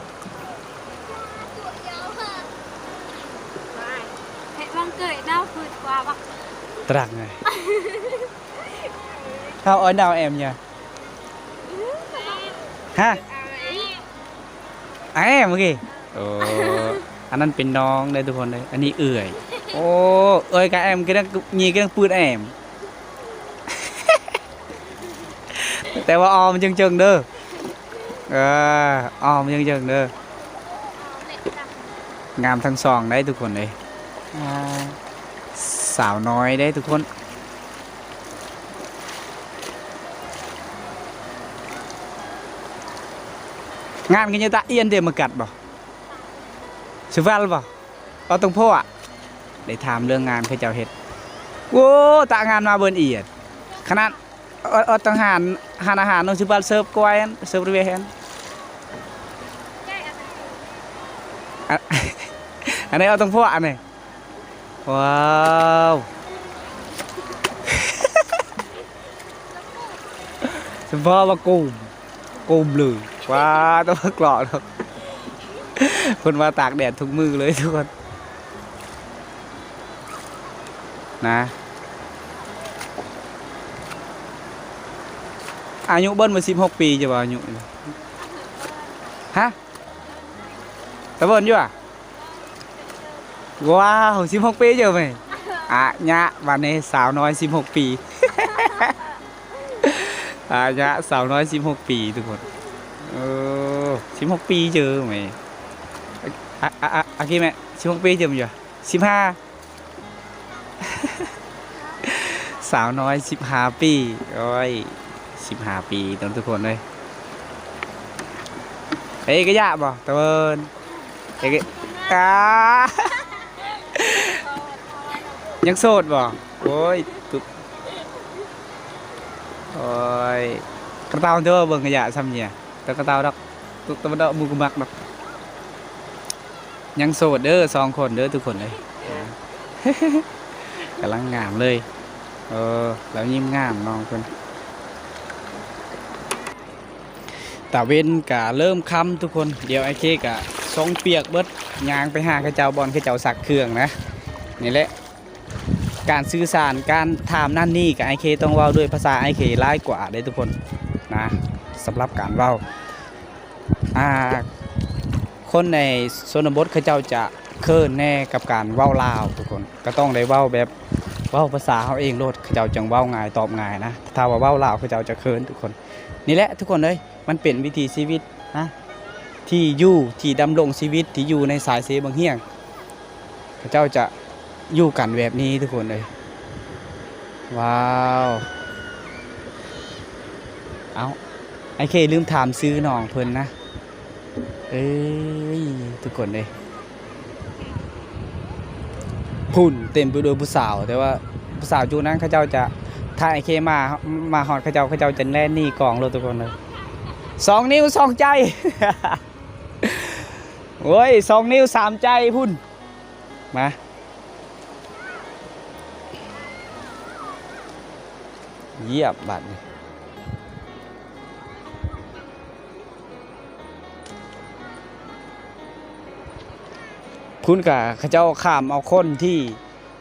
ເຮັດວັງເກີຍເນາະ ປືດກວ່າບັກຕຣັງໄງ ເຮົາເອົາໜາວແອມຍາ ຮະ ແອມ ໂອເຄ ໂອ້ ອັນນັ້ນເປັນນ້ອງເດີທຸກຄົນເດີ ອັນນີ້ເອື້ອຍ ໂອ້ ເອື້ອຍກະແອມ ກະຍັງ ນີ້ກະຍັງປືດແອມ ແຕ່ວ່າອອມເຈິງໆເດີ ເອີ ອອມເຈິງໆເດີ ງາມທັງສອງໄດ໋ທຸກຄົນເອີຍ ອ່າ ສາວນ້ອຍເດ້ທຸກຄົນ. ງານກະຍັງຕະອຽນເດມະກັດບໍ່? ສະຫວັນບໍ່? ເອົາຕົງໂພອະ ໄດ້ຖາມເລື່ອງງານເຂົາເຈົ້າເຮັດ ໂອ້ ຕະງານມາເບິ່ນອຽດ ຂະໜາດ ເອົາ ເອົາຕາງຮ້ານ ຮ້ານອາຫານນ້ອງຊິບາດເສີບກວາຍຫັ້ນ ເສີບເວຫັ້ນ ອະ ອັນນີ້ເອົາຕົງພວກອັນນີ້ ວ້າວ ສະພາບວ່າໂກມ ໂກມເລີຍ ວ້າ ແຕ່ວ່າເກາະເນາະ ເພິ່ນວ່າຕາກແດດທຸກມື້ເລີຍທຸກຄົນ. ນະ ອາຍຸເບິ່ນວ່າສິບຫົກປີ ຈະວ່າອາຍຸ ຮະ ຕາເບິ່ນຢູ່ຫວາ? ວ້າວ ສິບຫົກປີເຈີແມ່ ອາຍະ ບາດນີ້ສາວນ້ອຍສິບຫົກປີ ອາຍະສາວນ້ອຍສິບຫົກປີທຸກຄົນ ເອີ ສິບຫົກປີເຈີແມ່ ອາ ອາ ອາ ອາກີ້ແມ່ ສິບຫົກປີເຈີແມ່ນຢູ່ຫວາ? ສິບຫ້າ ສາວນ້ອຍສິບຫ້າປີ ໂອ້ຍ ສິບຫ້າປີເນາະທຸກຄົນເອີຍ. ເອກະຍະບໍ່? ຕະເວີນ ເອກະ ອາ ຍັງໂສດບໍ່? ໂອ້ຍ ຕຸ ໂອ້ຍ ກະເຕົາເດີ ເບິ່ງກະຍະຊ່ຳເຍ ແຕ່ກະເຕົາດອກ ຕະ ຕະ ດອກ ໝູກະມັກດອກ. ຍັງໂສດເດີ ສອງຄົນເດີ ທຸກຄົນເອີຍ. ກຳລັງງາມເລີຍ. ເອີ ລາວຍິ້ມງາມ ນ້ອງເພິ່ນ. ຕາເວັນກະເລີ່ມຄ່ຳທຸກຄົນ. ດຽວອ້າຍເຄກະຊົງປຽກເບິດ ຍ່າງໄປຫາເຂົາເຈົ້າ ບ່ອນເຂົາເຈົ້າຊັກເຄື່ອງນະ. ນີ້ແຫຼະ ການສື່ສານ ການຖາມນັ້ນນີ້ ກະອ້າຍເຄຕ້ອງເວົ້າດ້ວຍພາສາອ້າຍເຄຫຼາຍກວ່າເດ້ທຸກຄົນນະ. ສຳລັບການເວົ້າ ອ່າ ຄົນໃນຊົນນະບົດເຂົາເຈົ້າຈະເຂີນແດ່ກັບການເວົ້າລາວທຸກຄົນ. ກະຕ້ອງໄດ້ເວົ້າແບບ ເວົ້າພາສາເຮົາເອງໂລດ ເຂົາເຈົ້າຈັ່ງເວົ້າງ່າຍຕອບງ່າຍນະ. ຖ້າວ່າເວົ້າລາວເຂົາເຈົ້າຈະເຂີນທຸກຄົນ. ນີ້ແຫຼະທຸກຄົນເອີຍ ມັນເປັນວິຖີຊີວິດນະ ທີ່ຢູ່ ທີ່ດຳລົງຊີວິດ ທີ່ຢູ່ໃນສາຍເຊບັ້ງຮຽງ. ເຂົາເຈົ້າຈະຢູ່ກັນແບບນີ້ທຸກຄົນເອີຍ. ວ້າວ ເອົ້າ ອ້າຍເຄລືມຖາມຊື່ນ້ອງເພິ່ນນະ. ເອີຍ ທຸກຄົນເອີຍ ພຸ້ນເຕັມໄປດ້ວຍຜູ້ສາວ ແຕ່ວ່າຜູ້ສາວຈຸນັ້ນເຂົາເຈົ້າຈະ ຖ້າອ້າຍເຄມາ ມາຮອດເຂົາເຈົ້າ ເຂົາເຈົ້າຈະແລ່ນໜີກ້ອງໂລດທຸກຄົນເອີຍ. ສອງນິ້ວສອງໃຈ ໂອ້ຍ ສອງນິ້ວສາມໃຈພຸ້ນ. ມາ ຢຽບບາດນີ້ ພຸ້ນກະເຂົາເຈົ້າຂ້າມເອົາຄົນທີ່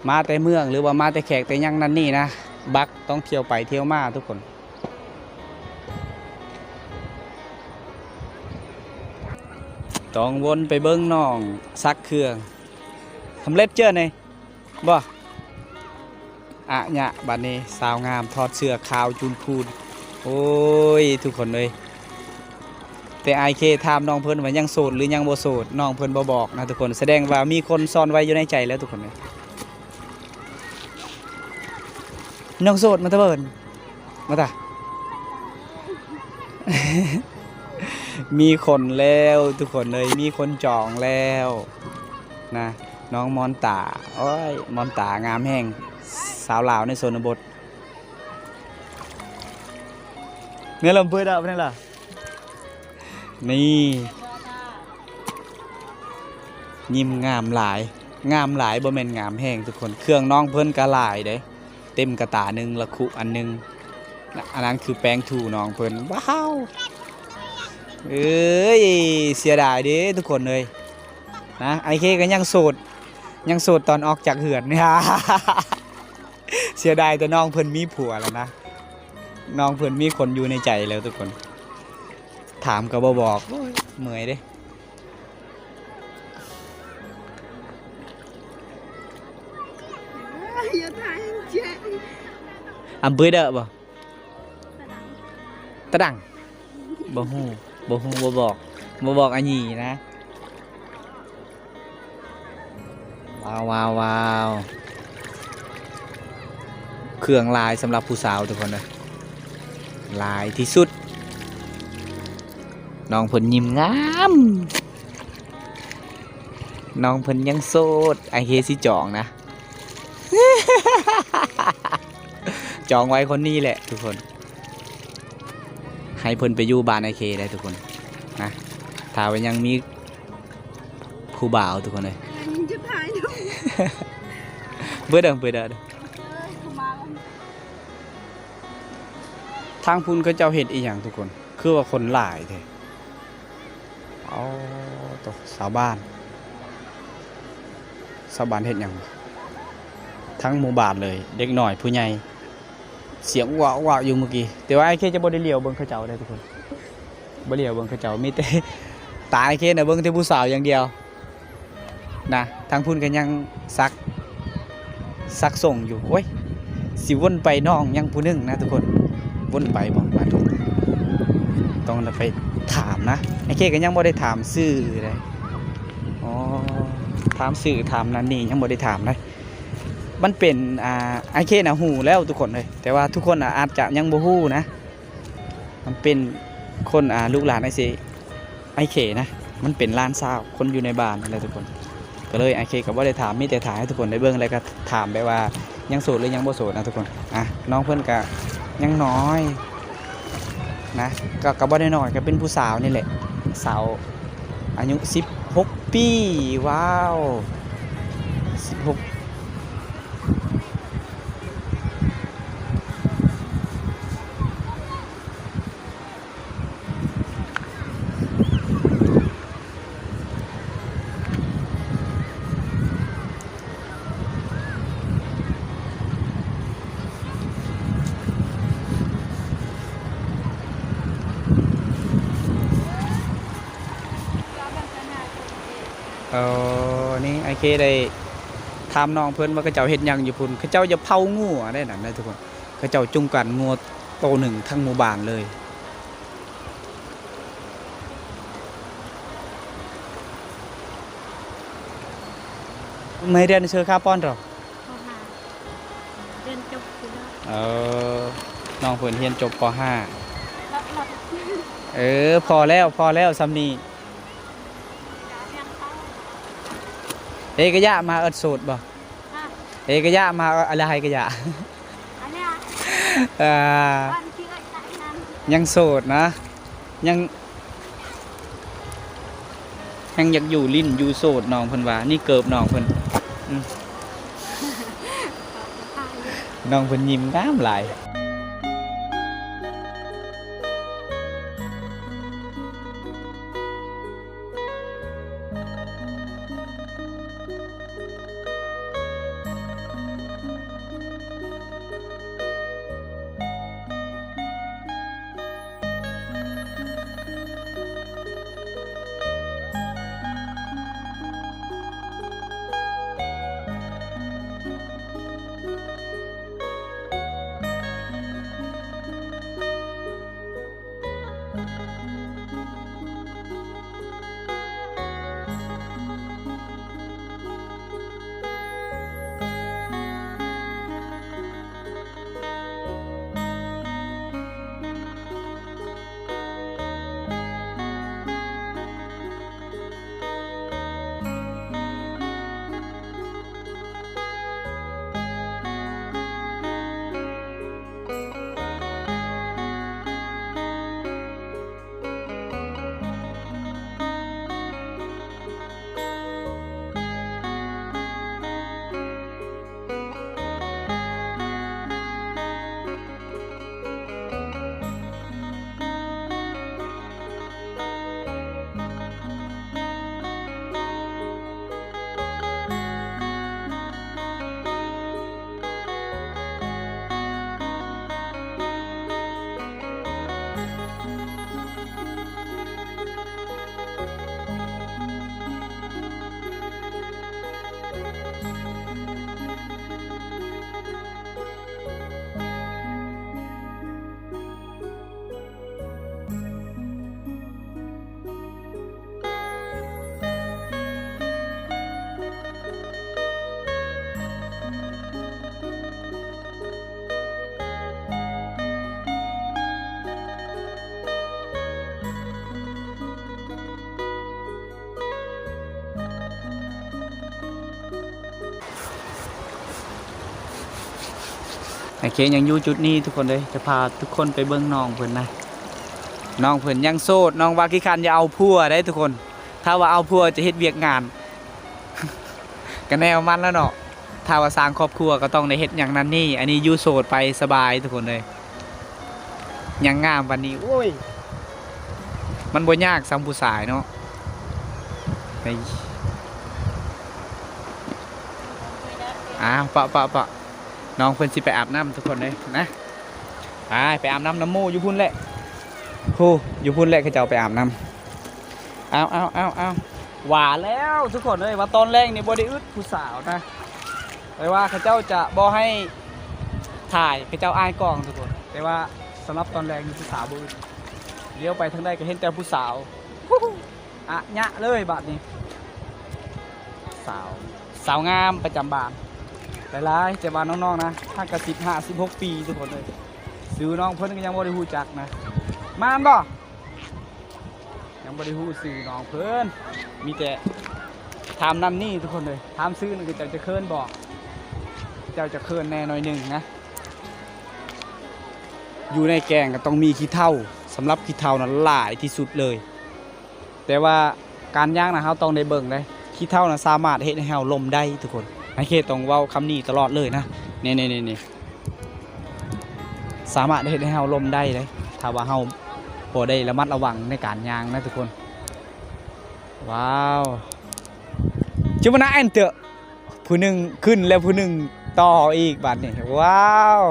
ມາແຕ່ເມືອງ ຫຼືວ່າມາແຕ່ແຂກແຕ່ຫຍັງນັ້ນນີ້ນະ ບັກຕ້ອງທ່ຽວໄປທ່ຽວມາທຸກຄົນ. ຕ້ອງວົນໄປເບິ່ງນ້ອງຊັກເຄື່ອງ. ສຳເລັດເຈີນີ້ບໍ່? ອະຍະ ບາດນີ້ສາວງາມຖອດເສື້ອຂາວຈູນພູນ. ໂອ້ຍ ທຸກຄົນເອີຍ ແຕ່ອ້າຍເຄຖາມນ້ອງເພິ່ນວ່າຍັງໂສດ ຫຼື ຍັງບໍ່ໂສດ ນ້ອງເພິ່ນບໍ່ບອກນະທຸກຄົນ. ສະແດງວ່າມີຄົນຊ່ອນໄວ້ຢູ່ໃນໃຈແລ້ວທຸກຄົນເອີຍ. ນ້ອງໂສດມາຕະເບິ່ນ ມາຕະ ມີຄົນແລ້ວທຸກຄົນເອີຍ ມີຄົນຈອງແລ້ວນະ. ນ້ອງມອນຕາ ໂອ້ຍ ມອນຕາງາມແຮງ ສາວລາວໃນຊົນນະບົດ. ແມ່ນລະ ເປີດອອກແມ່ນລະ ນີ້ ຍິ້ມງາມຫຼາຍ ງາມຫຼາຍ ບໍ່ແມ່ນງາມແຮງທຸກຄົນ. ເຄື່ອງນ້ອງເພິ່ນກະຫຼາຍເດ້ ເຕັມກະຕ່າໜຶ່ງ ລະຄຸອັນໜຶ່ງ ອັນນັ້ນຄືແປ້ງຖູນ້ອງເພິ່ນ. ວ້າວ ເອີຍ ເສຍດາຍເດ້ທຸກຄົນເອີຍນະ. ອ້າຍເຄກະຍັງໂສດ ຍັງໂສດຕອນອອກຈາກເຮືອນ. ເສຍດາຍແຕ່ນ້ອງເພິ່ນມີຜົວແລ້ວນະ ນ້ອງເພິ່ນມີຄົນຢູ່ໃນໃຈແລ້ວທຸກຄົນ. ຖາມກະບໍ່ບອກ ໂອ້ຍ ເມື່ອຍເດ້. ອຳເພີໃດບໍ່? ຕະດັງ ບໍ່ຮູ້ ບໍ່ຮູ້ ບໍ່ບອກ ບໍ່ບອກອາຫຍັງນະ. ວ້າວ ວ້າວ ວ້າວ ເຄື່ອງຫຼາຍສຳລັບຜູ້ສາວທຸກຄົນເອີຍ ຫຼາຍທີ່ສຸດ. ນ້ອງເພິ່ນຍິ້ມງາມ ນ້ອງເພິ່ນຍັງໂສດ ອ້າຍເຄຊິຈອງນະ. ຈອງໄວ້ຄົນນີ້ແຫຼະທຸກຄົນ ໃຫ້ເພິ່ນໄປຢູ່ບ້ານອ້າຍເຄໄດ້ທຸກຄົນນະ. ຖ້າວ່າຍັງມີຜູ້ບ່າວທຸກຄົນເອີຍ ເບີດເດີ ເບີດເດີ. ທາງພຸ້ນເຂົາເຈົ້າເຮັດອີ່ຫຍັງທຸກຄົນ ຄືວ່າຄົນຫຼາຍແທ້. ອໍ ໂຕ ຊາວບ້ານ ຊາວບ້ານເຮັດຫຍັງ? ທັງໝູ່ບ້ານເລີຍ ເດັກນ້ອຍຜູ້ໃຫຍ່ ສຽງຫວາວໆຢູ່ມື້ກີ້. ແຕ່ວ່າອ້າຍເຄຈະບໍ່ໄດ້ຫຼຽວເບິ່ງເຂົາເຈົ້າເດ້ທຸກຄົນ ບໍ່ຫຼຽວເບິ່ງເຂົາເຈົ້າ ມີແຕ່ຕາອ້າຍເຄນະ ເບິ່ງແຕ່ຜູ້ສາວຢ່າງດຽວ. ນະ ທາງພຸ້ນກະຍັງຊັກ ຊັກສົ່ງຢູ່. ໂອ້ຍ ຊິວົນໄປນ້ອງຍັງຜູ້ໜຶ່ງນະທຸກຄົນ ວົນໄປບໍ່ ມາທຸກ ຕ້ອງໄປຖາມນະ. ອ້າຍເຄກະຍັງບໍ່ໄດ້ຖາມຊື່ເດ້. ອໍ ຖາມຊື່ຖາມນັ້ນນີ້ຍັງບໍ່ໄດ້ຖາມເດ້. ມັນເປັນ ອ່າ ອ້າຍເຄນະຮູ້ແລ້ວທຸກຄົນເອີຍ ແຕ່ວ່າທຸກຄົນອາດຈະຍັງບໍ່ຮູ້ນະ. ມັນເປັນຄົນ ອ່າ ລູກຫຼານອ້າຍເຄ ອ້າຍເຂນະ ມັນເປັນຫຼານສາວຄົນຢູ່ໃນບ້ານນັ້ນແຫຼະທຸກຄົນ. ກໍເລີຍອ້າຍເຂນກໍບໍ່ໄດ້ຖາມ ມີແຕ່ຖ່າຍໃຫ້ທຸກຄົນໄດ້ເບິ່ງ ແລ້ວກໍຖາມແບບວ່າຍັງໂສດຫຼືຍັງບໍ່ໂສດນະທຸກຄົນ. ອ່າ ນ້ອງເພິ່ນກໍຍັງນ້ອຍນະ ກໍ ກໍບໍ່ໄດ້ນ້ອຍ ກໍເປັນຜູ້ສາວນີ້ແຫຼະ ສາວອາຍຸສິບຫົກປີ. ວ້າວ ສິບຫົກ. ເອີ ນີ້ອ້າຍເຄໄດ້ຖາມນ້ອງເພິ່ນວ່າເຂົາເຈົ້າເຮັດຫຍັງຢູ່ພຸ້ນ. ເຂົາເຈົ້າຈະເຜົາງົວໄດ໋ນັ້ນນະທຸກຄົນ. ເຂົາເຈົ້າຈູງກັນງົວໂຕໜຶ່ງທັງໝູ່ບ້ານເລີຍ. ມາຮຽນເຊີຄ່າປ່ອນເນາະ? ປໍຫ້າ ຮຽນຈົບຢູ່ແລ້ວ. ເອີ ນ້ອງເພິ່ນຮຽນຈົບປໍຫ້າ. ເອີ ພໍແລ້ວ ພໍແລ້ວ ສ່ຳນີ້. ເອກະຍະມາເອີ້ນໂສດບໍ່? ຮະ? ເອກະຍະມາອະລະໄຮກະຍະ. ອັນເນີ້ຍ ເອີ ຍັງໂສດນະ ຍັງ ຍັງຢາກຢູ່ຫຼິ້ນຢູ່ໂສດ ນ້ອງເພິ່ນວ່າ. ນີ້ເກີບນ້ອງເພິ່ນ ອືມ ນ້ອງເພິ່ນຍິ້ມງາມຫຼາຍ. ໂອເຄ ຍັງຢູ່ຈຸດນີ້ທຸກຄົນເອີຍ ຈະພາທຸກຄົນໄປເບິ່ງນ້ອງເພິ່ນນະ. ນ້ອງເພິ່ນຍັງໂສດ ນ້ອງວ່າຂີ້ຄ້ານຈະເອົາຜົວໄດ໋ທຸກຄົນ. ຖ້າວ່າເອົາຜົວຈະເຮັດວຽກງານ ກະແນວມັນລະເນາະ. ຖ້າວ່າສ້າງຄອບຄົວກໍຕ້ອງໄດ້ເຮັດຫຍັງນັ້ນນີ້ ອັນນີ້ຢູ່ໂສດໄປສະບາຍທຸກຄົນເອີຍ. ຍັງງາມປານນີ້ ໂອ້ຍ ມັນບໍ່ຍາກສ່ຳຜູ້ຊາຍເນາະ. ໄປ ອ້າວ ປະ ປະ ປະ ນ້ອງເພິ່ນຊິໄປອາບນ້ຳທຸກຄົນເອີຍນະ. ໄປ ໄປອາບນ້ຳນຳໝູ່ຢູ່ພຸ້ນແຫຼະ ໂຫ ຢູ່ພຸ້ນແຫຼະ ເຂົາເຈົ້າໄປອາບນ້ຳ. ອ້າວ ອ້າວ ອ້າວ ອ້າວ ວ່າແລ້ວທຸກຄົນເອີຍ ວ່າຕອນແລງນີ້ບໍ່ໄດ້ອຶດຜູ້ສາວນະ. ແຕ່ວ່າເຂົາເຈົ້າຈະບໍ່ໃຫ້ຖ່າຍ ເຂົາເຈົ້າອາຍກ້ອງທຸກຄົນ. ແຕ່ວ່າສຳລັບຕອນແລງນີ້ຜູ້ສາວບໍ່ອຶດ ລ້ຽວໄປທາງໃດກໍເຫັນແຕ່ຜູ້ສາວ ອະຍະເລີຍບາດນີ້. ສາວ ສາວງາມປະຈຳບ້ານຫຼາຍໆ ແຕ່ວ່ານ້ອງໆນະ ຫາກະສິບຫ້າ ສິບຫົກປີທຸກຄົນເອີຍ. ຊື່ນ້ອງເພິ່ນກໍຍັງບໍ່ໄດ້ຮູ້ຈັກນະ. ມາແມ່ນບໍ່? ຍັ ບໍ່ໄດ້ຮູ້ຊື່ນ້ອງເພິ່ນ ມີແຕ່ຖາມນຳນີ້ທຸກຄົນເອີຍ. ຖາມຊື່ນີ້ເຈົ້າຈະເຂີນບໍ່? ເຈົ້າຈະເຂີນແດ່ໜ້ອຍໜຶ່ງນະ. ຢູ່ໃນແກ້ງກໍຕ້ອງມີຂີ້ເຖົ້າ, ສຳລັບຂີ້ເຖົ້ານັ້ນຫຼາຍທີ່ສຸດເລີຍ. ແຕ່ວ່າການຍ່າງນະ ເຮົາຕ້ອງໄດ້ເບິ່ງເດ້. ຂີ້ເຖົ້ານະ ສາມາດເຮັດໃຫ້ເຮົາລົ້ມໄດ້ທຸກຄົນ. ໄອເຄຕ້ອງເວົ້າຄຳນີ້ຕະຫຼອດເລີຍນະ. ນີ້ໆໆໆ ສາມາດເຮັດໃຫ້ເຮົາລົ້ມໄດ້ເດ້ ຖ້າວ່າເຮົາບໍ່ໄດ້ລະມັດລະວັງໃນການຍ່າງນະທຸກຄົນ. ວ້າວ Cuma nak ente. ຜູ້ໜຶ່ງຂຶ້ນແລ້ວຜູ້ໜຶ່ງຕໍ່ອີກບາດນີ້. ວ້າວ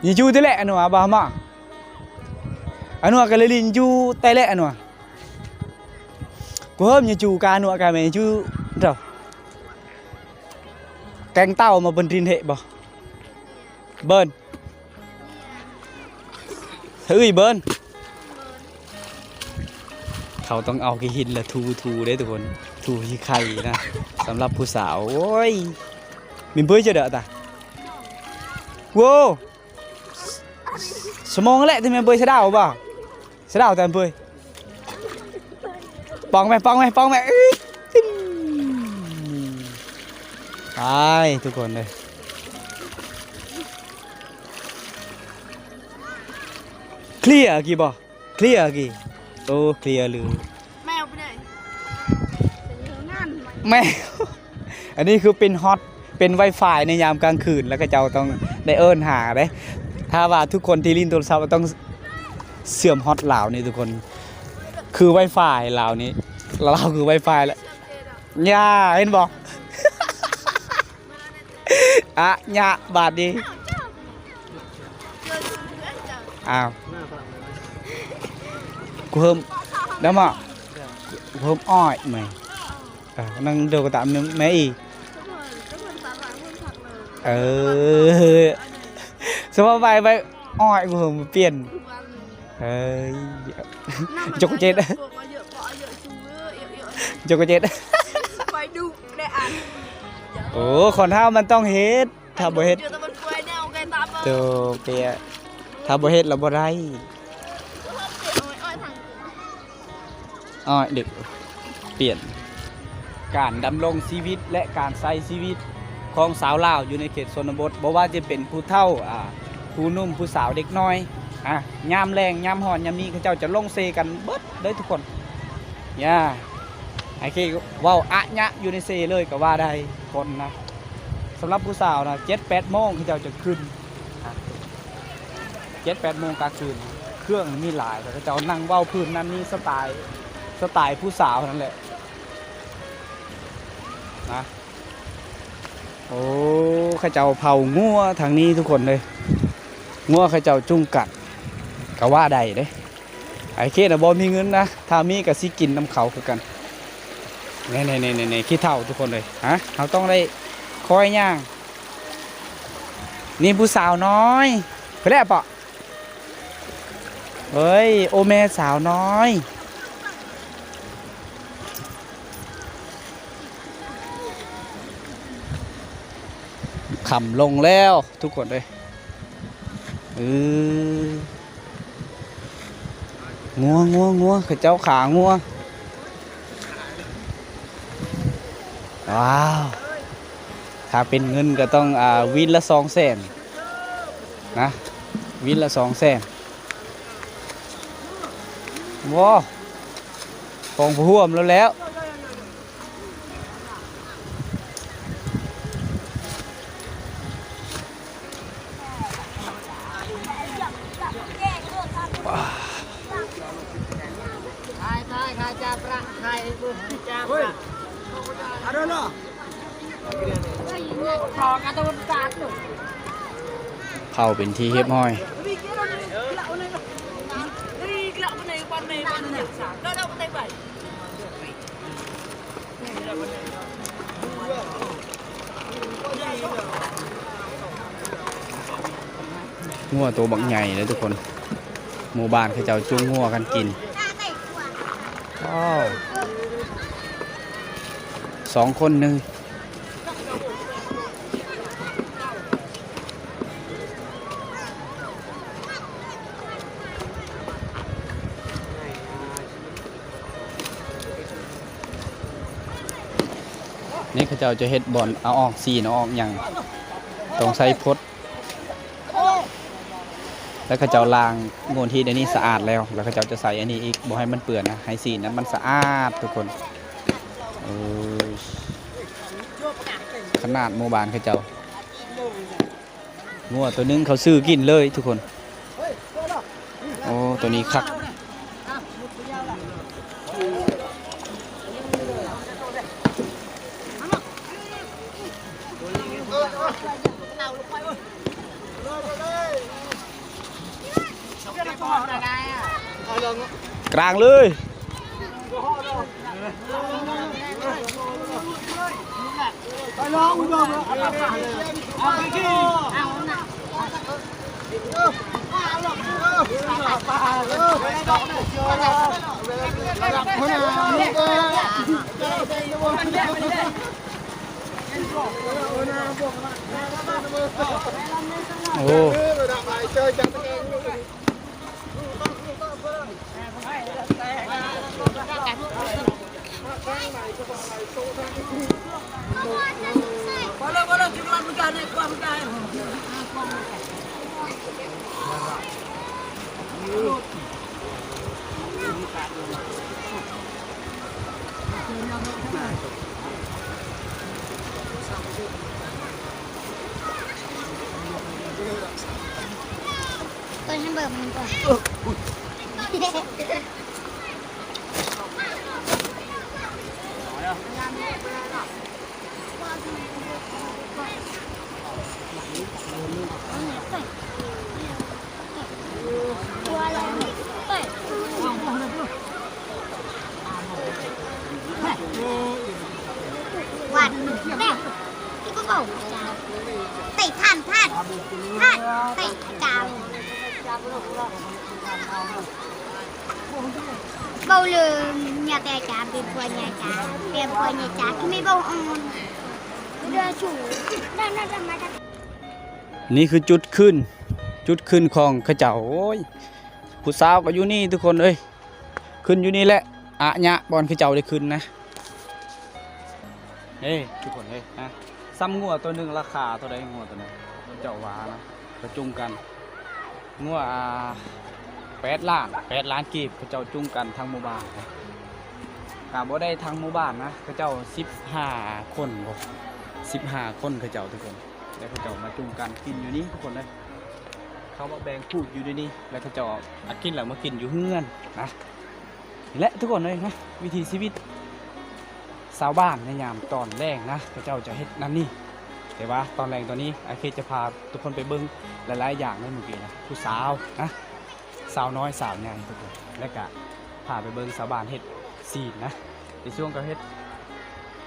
Ñu ju telek anu abah mah. Anu ka lelin ju telek anu. Ku hom ñu ຈູກາ ໜວກກາແມ່ ຢູ່ເດີ ແກງເຕົ້າມາເບິ່ນດິນເຫະບໍ່ ເບິ່ນ ເຮີ້ຍ ເບິ່ນ. ເຂົາຕ້ອງເອົາຂີ້ຫີນລະຖູໆເດ້ທຸກຄົນ ຖູຂີ້ໄຂ່ນະ ສຳລັບຜູ້ສາວ. ໂອ້ຍ ມີເບີຈະເດາະຕາ ໂວ້. ສະໝອງແຫຼະທີ່ແມ່ເບີຍສະດາວບໍ່? ສະດາວແຕ່ເບີຍ ປອງແມ່ ປອງແມ່ ປອງແມ່. ຕາຍທຸກຄົນເອີຍ. ເຄລຍກີ້ບໍ່? ເຄລຍກີ້? ໂອ້ ເຄລຍຫຼື ແມວໄປໃດ? ແມວ. ອັນນີ້ຄືເປັນຮອດ ເປັນໄວຟາຍໃນຍາມກາງຄືນ ແລ້ວເຂົາເຈົ້າຕ້ອງໄດ້ເອີ້ນຫາເດ້. ຖ້າວ່າທຸກຄົນທີ່ຫຼິ້ນໂທລະສັບຕ້ອງເຊື່ອມຮອດລາວນີ້ທຸກຄົນ ຄືໄວຟາຍລາວນີ້ ລາວຄືໄວຟາຍແຫຼະ. ຢ່າ ເຫັນບໍ່? ອະຍະບາດນີ້ ອ້າວ ກູເຮີມ ດຳມະ ກູເຮີມອ້ອຍແມ່ ເອີ ນັ່ງໂດກະຕາແມ່ອີ ເອີ ສະພາບໄວໄວ ອ້ອຍ ກູເຮີມປ່ຽນ ເອີຍ ຈົກເຈັດ ຈົກເຈັດ ໂອ້ ຄົນເຮົາມັນຕ້ອງເຮັດ ຖ້າບໍ່ເຮັດ ໂຕເປຍ ຖ້າບໍ່ເຮັດລະບໍ່ໄດ້ ອ້ອຍ ດຶກ ປ່ຽນ ການດຳລົງຊີວິດ ແລະ ການໃຊ້ຊີວິດຂອງຊາວລາວຢູ່ໃນເຂດຊົນນະບົດ ບໍ່ວ່າຈະເປັນຜູ້ເຖົ້າ ອາ ຜູ້ໜຸ່ມ ຜູ້ສາວ ເດັກນ້ອຍ ອາ ຍາມແລ້ງ ຍາມຮ້ອນ ຍາມນີ້ ເຂົາເຈົ້າຈະລົງເຊກັນເບິດເລີຍທຸກຄົນ. ຢ່າ ໄອ້ເຄເວົ້າອະຍະຢູ່ໃນເຊເລີຍກໍວ່າໄດ້ ຄົນນະ. ສຳລັບຜູ້ສາວນະ ເຈັດແປດໂມງເຂົາເຈົ້າຈະຂຶ້ນ ເຈັດແປດໂມງກາງຄືນ ເຄື່ອງມີຫຼາຍ ເຂົາເຈົ້ານັ່ງເວົ້າພື້ນນັ້ນນີ້ ສະໄຕ ສະໄຕຜູ້ສາວນັ້ນແຫຼະນະ. ໂອ້ ເຂົາເຈົ້າເຜົາງົວທາງນີ້ທຸກຄົນເລີຍ ງົວເຂົາເຈົ້າຈຸງກັນ ກໍວ່າໄດ້ເດ້. ໄອ້ເຄນະບໍ່ມີເງິນນະ ຖ້າມີກໍຊິກິນນຳເຂົາຄືກັນ. ນີ້ໆໆໆ ຂີ້ເຖົ້າທຸກຄົນເລີຍ ຮະ ເຮົາຕ້ອງໄດ້ຄອຍຍ່າງ. ນີ້ຜູ້ສາວນ້ອຍ ເພິ່ນແຫຼະເປາະ ເອີຍ ໂອແມ່ສາວນ້ອຍ. ຄ່ຳລົງແລ້ວທຸກຄົນເອີຍ. ເອີ ງົວ ງົວ ງົວ ເຂົາເຈົ້າຂາງົວ. ວ້າວ ຖ້າເປັນເງິນກໍຕ້ອງ ອາ ວິນລະສອງແສນນະ ວິນລະສອງແສນ. ໂອ້ ຂອງຜູ້ຮ່ວມແລ້ວແຫຼະ. ເຜົາເປັນທີ່ຮຽບຮ້ອຍ. ງົວໂຕບັກໃຫຍ່ເດ້ທຸກຄົນ ໝູ່ບ້ານເຂົາເຈົ້າຈູງງົວກັນກິນ. ວ້າວ ສອງຄົນໜຶ່ງ. ໂ ເຂົາເຈົ້າຈະເຮັດບ່ອນເອົາອອກຊີ້ນ ເອົາອອກຫຍັງ ຕ້ອງໃຊ້ຟົດ ແລ້ວເຂົາເຈົ້າລ້າງໂງ່ນຫີນອັນນີ້ສະອາດແລ້ວ ແລ້ວເຂົາເຈົ້າຈະໃສ່ອັນນີ້ອີກ ບໍ່ໃຫ້ມັນເປື້ອນນະ ໃຫ້ຊີ້ນນັ້ນມັນສະອາດທຸກຄົນ. ເອີ ຂະໜາດໝູ່ບ້ານເຂົາເຈົ້າ ງົວໂຕໜຶ່ງເຂົາຊື້ກິນເລີຍທຸກຄົນ. ໂອ້ ໂຕນີ້ຄັກ. ກາງເລີຍ. ໂອ້. ເປີດໃຫ້ເບິ່ງມັນກ່ອນ. ເວົ້າເລີຍ ຍາແຕ່ຈາ ເປັນພວກຍາຈາ ເປັນພວກຍາຈາ ຄືມີເວົ້າອ່ອນ. ນີ້ຄືຈຸດຂຶ້ນ ຈຸດຂຶ້ນຂອງເຂົາເຈົ້າ. ໂອ້ຍ ຜູ້ສາວກໍຢູ່ນີ້ທຸກຄົນເອີຍ ຂຶ້ນຢູ່ນີ້ແຫຼະ ອະຍະບ່ອນເຂົາເຈົ້າໄດ້ຂຶ້ນນະ. ເອີ ທຸກຄົນເອີຍ ນະ ສ່ຳງົວໂຕໜຶ່ງລາຄາເທົ່າໃດ? ງົວໂຕນັ້ນເຂົາເຈົ້າວ່ານະ ເຂົາຈູງກັນ ງົວ ອ່າ ແປດລ້ານ ແປດລ້ານກີບ ເຂົາເຈົ້າຈູງກັນທັງໝູ່ບ້ານນະ ກະບໍ່ໄດ້ທັງໝູ່ບ້ານນະ ເຂົາເຈົ້າສິບຫ້າຄົນບໍ ສິບຫ້າຄົນເຂົາເຈົ້າທຸກຄົນ. ແລ້ວເຂົາເຈົ້າມາຈູງກັນກິນຢູ່ນີ້ທຸກຄົນເອີຍ ເຂົາມາແບ່ງພູດຢູ່ໃນນີ້ ແລ້ວເຂົາເຈົ້າອາກິນແລ້ວມາກິນຢູ່ເຮືອນນະ. ນີ້ແຫຼະທຸກຄົນເອີຍນະ ວິຖີຊີວິດຊາວບ້ານໃນຍາມຕອນແລງນະ ເຂົາເຈົ້າຈະເຮັດນັ້ນນີ້. ແຕ່ວ່າຕອນແລງຕອນນີ້ ອ້າຍເຄຈະພາທຸກຄົນໄປເບິ່ງຫຼາຍໆຢ່າງໃນມື້ກີ້ນະ ຜູ້ສາວນະ ສາວນ້ອຍສາວໃຫຍ່ທຸກຄົນ ແລ້ວກະພາໄປເບິ່ງຊາວບ້ານເຮັດຊີ້ນນະ. ໃນຊ່ວງເຂົາເຮັດ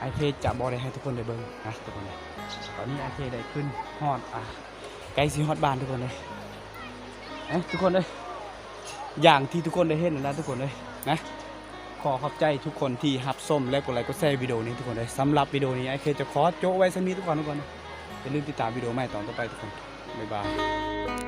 ອ້າຍເຄຈະບໍ່ໄດ້ໃຫ້ທຸກຄົນໄດ້ເບິ່ງນະທຸກຄົນເອີຍ. ຕອນນີ້ອ້າຍເຄໄດ້ຂຶ້ນຮອດ ອ່າ ໃກ້ຊິຮອດບ້ານທຸກຄົນເອີຍ ເອີ ທຸກຄົນເອີຍ ຢ່າງທີ່ທຸກຄົນໄດ້ເຫັນນັ້ນລະທຸກຄົນເອີຍນະ. ຂໍຂອບໃຈທຸກຄົນທີ່ຮັບຊົມ ແລະ ກົດໄລກົດແຊວິດີໂອນີ້ທຸກຄົນເອີຍ. ສຳລັບວິດີໂອນີ້ ອ້າຍເຄຈະຂໍໂຈະໄວ້ສ່ຳນີ້ທຸກຄົນ ທຸກຄົນ. ຢ່າລືມຕິດຕາມວິດີໂອໃໝ່ຕອນຕໍ່ໄປທຸກຄົນ. ບາຍບາຍ.